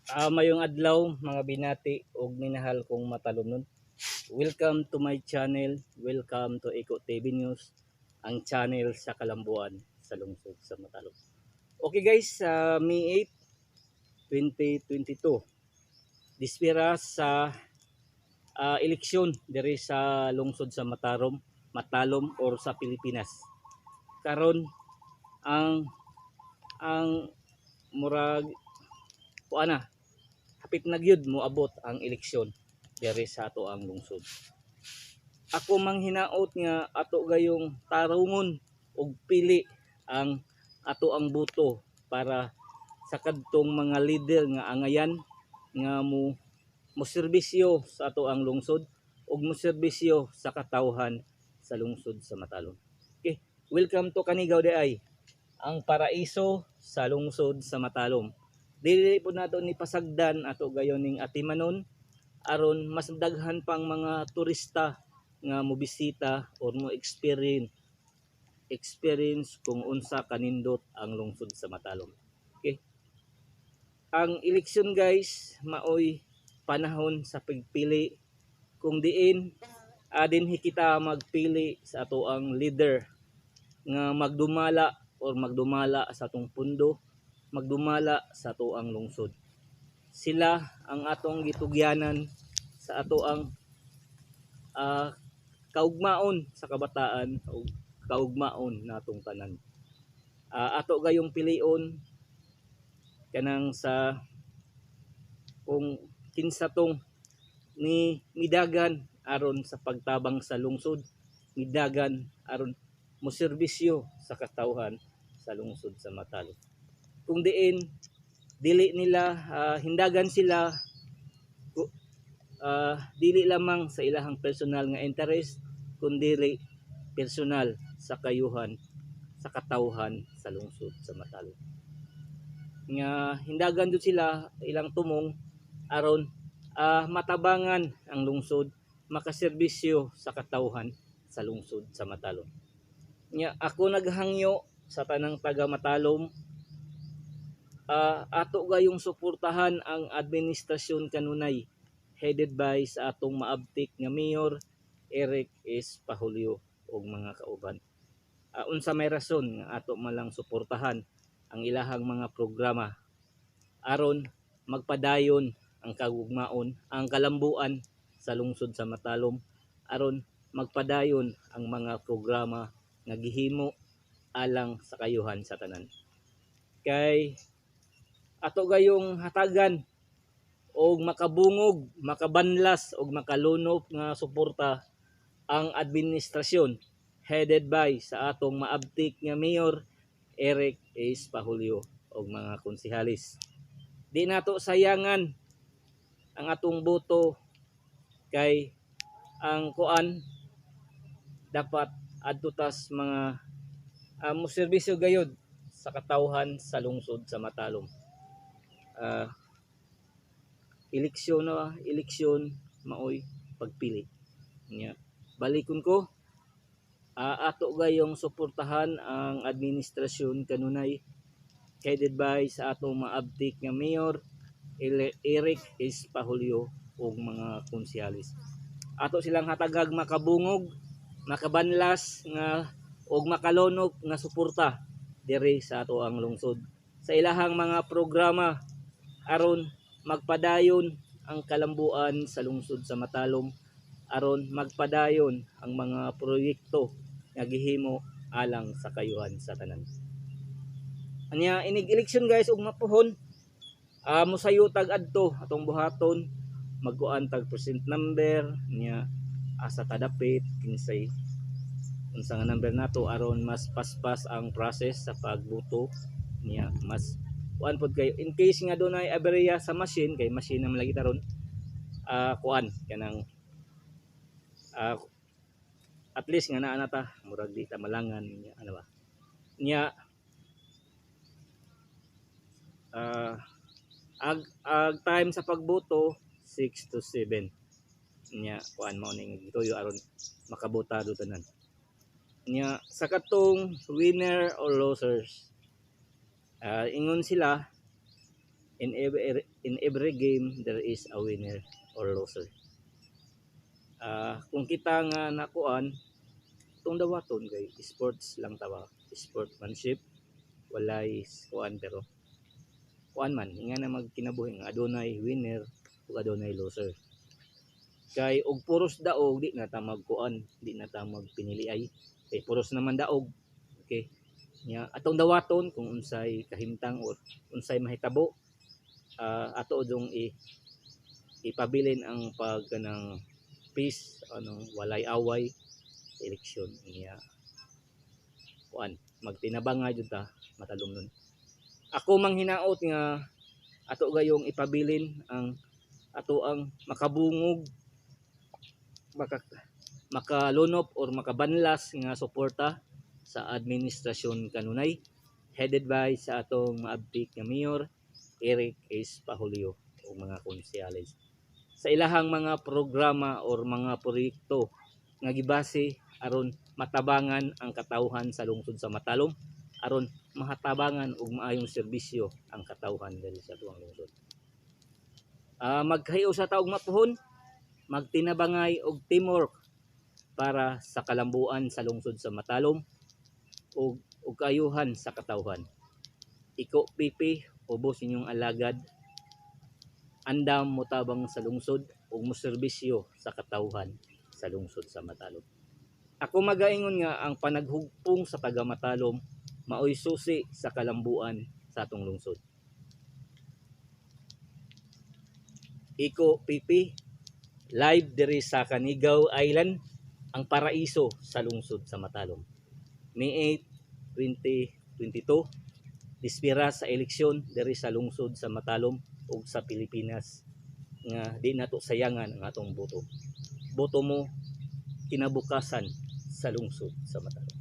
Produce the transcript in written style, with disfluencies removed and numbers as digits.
Mayong adlaw, mga binati ug minahal kong matalomnon. Welcome to my channel. Welcome to Eco TV News, ang channel sa kalambuan sa lungsod sa Matalom. Okay guys, sa May 8, 2022. Dispira sa eleksyon diri sa lungsod sa Matalom or sa Pilipinas. Karon ang murag kuan na, hapit na gyud moabot ang eleksyon diri sa ato ang lungsod. Ako manghinaot nga ato gayong tarungon og pili ang ato ang boto para sa kadtong mga leader nga angayan nga mo serbisyo sa ato ang lungsod ug mo serbisyo sa katawhan sa lungsod sa Matalom. Okay, welcome to Canigao diay, ang paraiso sa lungsod sa Matalom. Dili po nato ni pasagdan, ato gayon ning atimanon aron mas daghan pang mga turista nga mobisita or mo experience experience kung unsa kanindot ang lungsod sa Matalom. Okay. Ang eleksyon guys, maoy panahon sa pagpili kung diin dinhi kita magpili sa ato ang leader nga magdumala or magdumala sa atong pundo, magdumala sa ato ang lungsod. Sila ang atong gitugyanan sa ato ang kaugmaon sa kabataan o kaugmaon natong tanan. Ato gayong pilion kanang sa kung kinsa tong ni midagan aron sa pagtabang sa lungsod, midagan aron moserbisyo sa katawhan sa lungsod sa Matalom. Kung diin dili nila hindagan sila dili lamang sa ilahang personal nga interest kundi personal sa kayuhan sa katawhan sa lungsod sa Matalom. Nga hindagan jud sila ilang tumong aron matabangan ang lungsod, makaserbisyo sa katawhan sa lungsod sa Matalom. Nya ako naghangyo sa tanang taga Matalom, ato gayong suportahan ang administrasyon kanunay headed by sa atong maabtik nga Mayor Eric S. Pahulyo ug mga kauban. Unsa may rason nga ato malang suportahan ang ilahang mga programa aron magpadayon ang kagugmaon, ang kalambuan sa lungsod sa Matalom, aron magpadayon ang mga programa nga gihimo alang sa kayuhan sa tanan? Kay ato gayong hatagan og makabungog, makabanlas og makalunop nga suporta ang administrasyon headed by sa atong maabtik nga Mayor Eric S. Pahulyo og mga konsehalis. Di nato sayangan ang atong boto kay ang kuan dapat adto tas mga moserbisyo gayud sa katawhan sa lungsod sa Matalom. Eleksyon na, eleksyon maoy pagpili. Nya balikon ko, ato gayong suportahan ang administrasyon kanunay headed by sa atong maabtik nga Mayor Eric S. Pahulyo ug mga konsehalis. Ato silang hatagag makabungog, makabanlas nga ug makalunop nga suporta diri sa ato ang lungsod sa ilahang mga programa aron magpadayon ang kalambuan sa lungsod sa Matalom, aron magpadayon ang mga proyekto nga gihimo alang sa kayuhan sa tanan. Anya inig eleksyon guys, ug mapuhon mosayo tag adto, atong buhaton magkuan tag precinct number niya, asa tadapit, kinsay unsa nga number nato aron mas paspas ang process sa pagboto niya, mas kuan pod kayo in case nga dunay aberya sa machine, kay machine naman lagi taron, kuan kanang at least nga naa na ta, murag di ta malangan niya, ano ba niya. Ag time sa pagboto 6 to 7 niya, kuan mao ning gituyo aron makabota do tanan. Niya sa katong winner or losers, ingon sila In every game there is a winner or loser. Kung kita nga nakuan itong dawaton kay sports lang ta ba, sportsmanship, walay kuan, pero kuan man nga na magkinabuhi nga adunay winner ug adunay loser. Kay og puros daog, di na ta magkuan, di na ta magpiniliay kay puros naman daog. Okay, nya atong dawaton kung unsay kahimtang or unsay mahitabo, ato jung i ipabilin ang pag kanang peace, anong walay away sa eleksyon niya. Kuan, magtinabangay jud ta, matalom nun. Ako manghinaot nga ato gayong ipabilin ang ato ang makabungog, makalunop or makabanlas nga suporta sa administrasyon kanunay, headed by sa atong maabtik nga mayor Eric S. Pahulio ug mga konsehales sa ilahang mga programa or mga proyekto nga gibase aron matabangan ang katawhan sa lungsod sa Matalom, aron mahatabangan og maayong serbisyo ang katawhan diri sa atuang lungsod. Magkahiyo sa taog mapuhon, magtinabangay og teamwork para sa kalambuan sa lungsod sa Matalom ug kaayuhan sa katawhan. Iko PP, ubos inyong alagad, andam motabang sa lungsod ug moserbisyo sa katawhan sa lungsod sa Matalom. Ako magaingon nga ang panaghugpong sa taga Matalom maoy susi sa kalambuan sa atong lungsod. Iko PP, live diri sa Canigao Island, ang paraiso sa lungsod sa Matalom. May 8, 2022, dispira sa eleksyon diri sa lungsod sa Matalom ug sa Pilipinas nga di nato sayangan ang atong boto. Boto mo, kinabukasan sa lungsod sa Matalom.